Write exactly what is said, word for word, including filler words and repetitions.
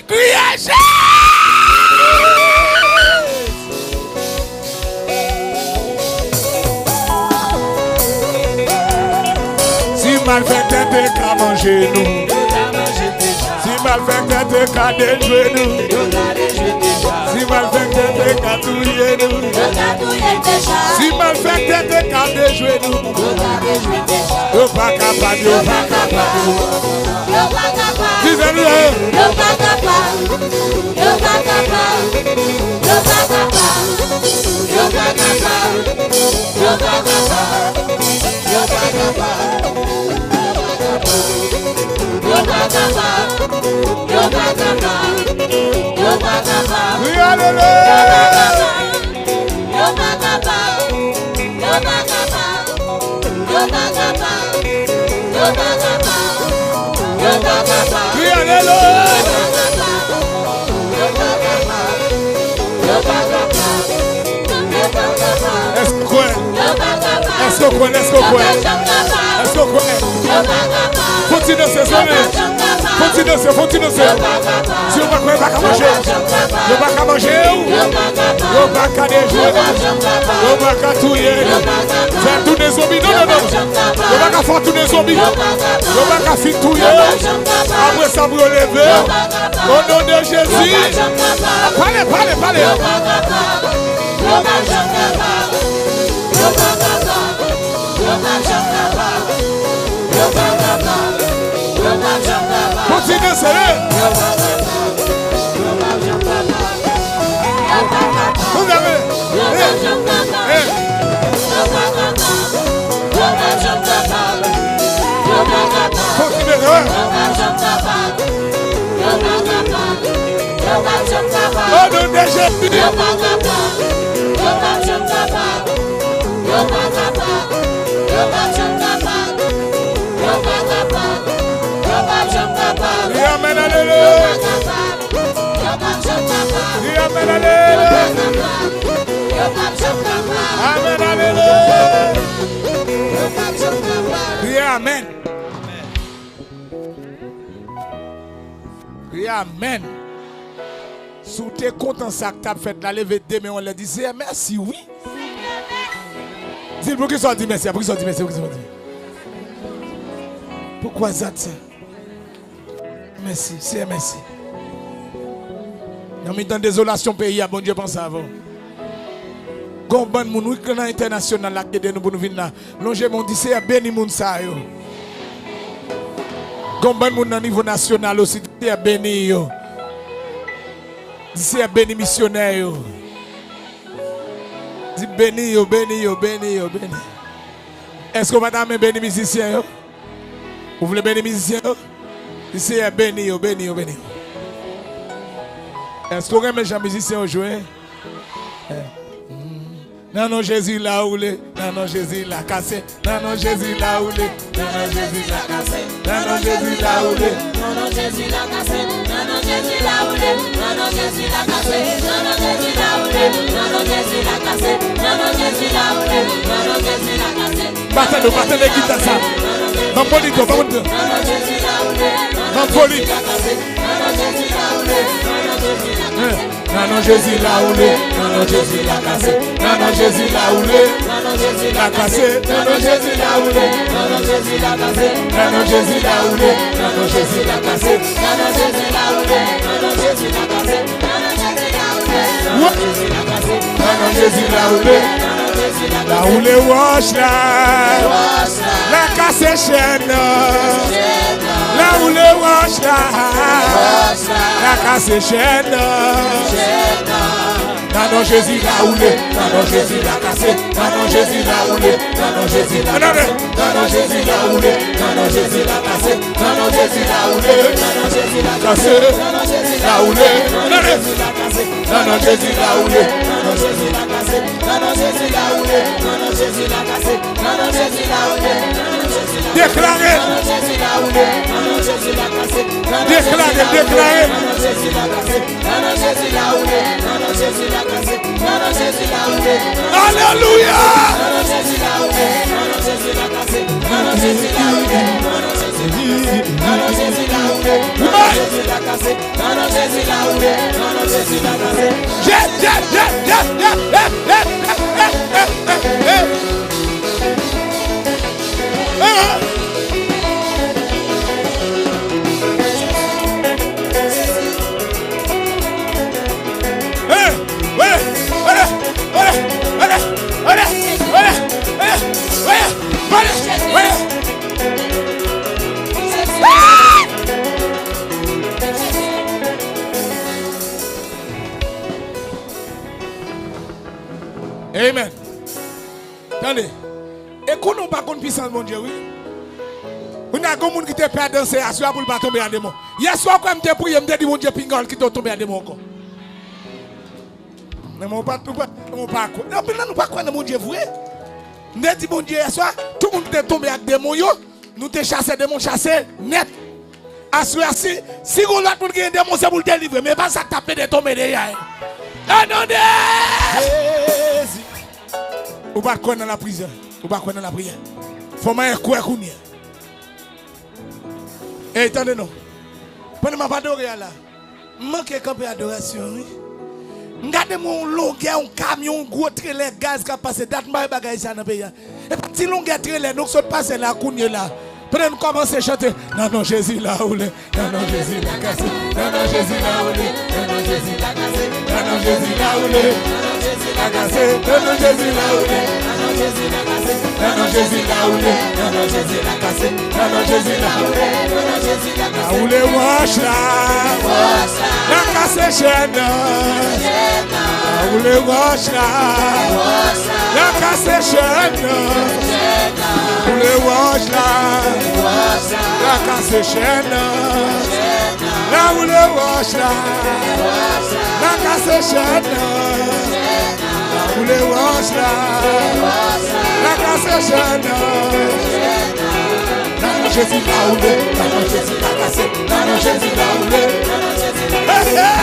Kriye Jezi! Si malfektè te ka manje nou, si malfektè te ka dejwe nou, si malfektè te ka touye nou, si malfektè te ka dejwe nou, yo pa kapab, yo pa kapab. Yo pa kapab. Di sa nou ye. Yo pa kapab. Yo pa kapab. Yo pa kapab. Yo pa kapab. Yo pa kapab. Yo pa kapab. Yo pa kapab. Yo pa kapab. Yo pa kapab. Wi, alelouya. Yo pa kapab. Yo pa kapab. Yo pa kapab. Yo pa kapab. Yo pa kapab. Yo pa kapab. Wi, alelouya. Yo pa kapab. Yo pa kapab. Yo pa kapab. Èske w kwè? Yo pa kapab. Èske w kwè? Èske w kwè? Yo pa janm kapab. Èske w kwè? Yo pa kapab. Fon ti danse, zanmi. Yo pa janm kapab. Fon ti danse, fon ti danse. Yo pa kapab. Si yo pa kwè, yo pa ka manje w. Yo pa ka manje w. Yo pa ka dejwe w. Yo pa ka touye w. Fè w tounen zonbi. Non, non, non. Yo pa ka fè w tounen zonbi. Yo pa ka fin touye w. Apre sa, pou yo leve w. O non de Jezi. Pale, pale, pale. Yo pa janm kapab. Yo pa janm kapab. Yo pa janm kapab. Yo pa kapab. Yo pa janm kapab. Kontinye sere. Yo pa janm kapab. Yo pa janm kapab. Yo pa kapab. Kontinye. Yo pa janm kapab. Yo pa kapab. Yo pa janm kapab. Yo pa kapab. Kontinye sere. Yo pa janm kapab. Yo pa kapab. Yo pa janm kapab. O non de Jezi. Yo pa kapab. Yo pa janm kapab. Yo pa kapab. Yo pa janm kapab. Yo pa kapab. Yo pa janm kapab. Di amèn, alelouya. Yo pa kapab. Yo pa janm kapab. Di amèn, alelouya. Yo pa kapab. Yo pa janm kapab. Amèn, alelouya. Yo pa janm kapab. Di amèn. Kriye amèn. Si w te kontan sa k t ap fèt la, leve de men w anlè, di, Seyè, mèsi, wi. Di l, poukisa w di mèsi a? Poukisa w di mèsi? Poukisa w di? Pourquoi ça? Mèsi, Seyè, mèsi. Nan mitan dezolasyon peyi a, Bondye panse avè w. Gon bann moun, wi, k nan entènasyonal la, k ede nou pou nou vin la. Lonje men w, di, Seyè, beni moun sa yo. Gon bann moun nan nivo nasyonal osi, di, Seyè, beni yo. Di, Seyè, beni misyonè yo. Di, beni yo, beni yo, beni yo, beni. Èske w pa ta renmen beni mizisyen yo? Ou vle beni mizisyen yo? Di, Seyè, beni yo, beni yo, beni yo. Èske w renmen jan mizisyen yo jwe? Nan non Jezi la woule, nan non Jezi la kase, nan non Jezi la woule, nan non Jezi la kase, nan non Jezi la woule. Nan non Jezi la kase, nan non Jezi la woule, nan non Jezi la kase, nan non Jezi la woule, nan non Jezi la kase, nan non Jezi la woule, nan non Jezi la kase. Pa tande, pa tande gita sa. Ban m voli, ban m voli. Ban m voli. Nan non Jezi la woule, nan non Jezi la kase, nan non Jezi la woule, nan non Jezi la kase, nan non Jezi la woule, nan non Jezi la kase, nan non Jezi la woule, nan non Jezi la kase, nan non Jezi la woule, nan non Jezi la kase, nan non Jezi la woule, nan non Jezi la kase, nan non Jezi la woule, nan non Jezi la kase. La woule wòch la, la kase chèn nan. La woule wòch la, la kase chèn nan. Nan non Jezi la woule, nan non Jezi la kase, nan non Jezi la woule, nan non Jezi la kase, nan non Jezi la woule, nan non Jezi la kase, nan non Jezi la woule, nan non Jezi la kase, nan non Jezi la woule, nan non Jezi la kase, nan non Jezi la woule, nan non Jezi la kase, nan non Jezi la woule, nan non Jezi la kase, nan non Jezi la woule, nan non Jezi la kase. Deklare. Deklare, deklare. Alelouya. Nan non Jezi la kase, nan non Jezi la woule, nan non Jezi la kase. Yeah, yeah, yeah, yeah, yeah, yeah, yeah, yeah, yeah, yeah, yeah. Amen. Tande. E konnen w pa konn pisans Bondye, wi. Kounye a, gen moun ki te pè danse aswè a pou l pa tonbe a demon. Yèswa, w kwè m te priye, m te di Bondye, pinga w, l kite w tonbe a demon ankò. Men ou pa, ou pa, ou pa kwè. Anpil nan nou pa kwè nan Bondye vre. M te di Bondye yèswa, tout moun ki te tonbe ak demon yo, nou te chase demon, chase nèt. Aswè a, si, si gon lòt moun ki gen demon, se pou l delivre. Men pa sa k t ap mete tonbe deyò a. Anonde! Jezi! Ou pa kwè nan lapriyè. Ou pa kwè nan lapriyè. Fò m al kwè kounye a. Ey, tande non. Pandan m ap adore a la, m manke kanpe adorasyon an, wi. M gade m yon longè, yon kamyon, yon gwo trelè gaz k ap pase. Dat m pa wè bagay sa nan peyi a. Epi ti longè trelè, nou sot pase la, kounye la. Pandan nou kòmanse chante, nan non Jezi la ou le, nan non Jezi la kase, nan non Jezi la ou le, nan non Jezi la kase, nan non Jezi la ou le, nan non Jezi la kase, nan non Jezi la ou le, nan non Jezi la kase, nan non Jezi la ou le, nan non Jezi la kase, nan non Jezi la ou le, nan non Jezi la kase. La ou le wòch la, la kase chèn nan. La ou le wòch la, la kase chèn nan. Ou le wòch la, la kase chèn nan. La ou le wòch la, la kase chèn nan. La ou le wòch la, la kase chèn nan. Nan non Jezi la ou le, nan non Jezi la kase, nan non Jezi la ou le. Hey, hey!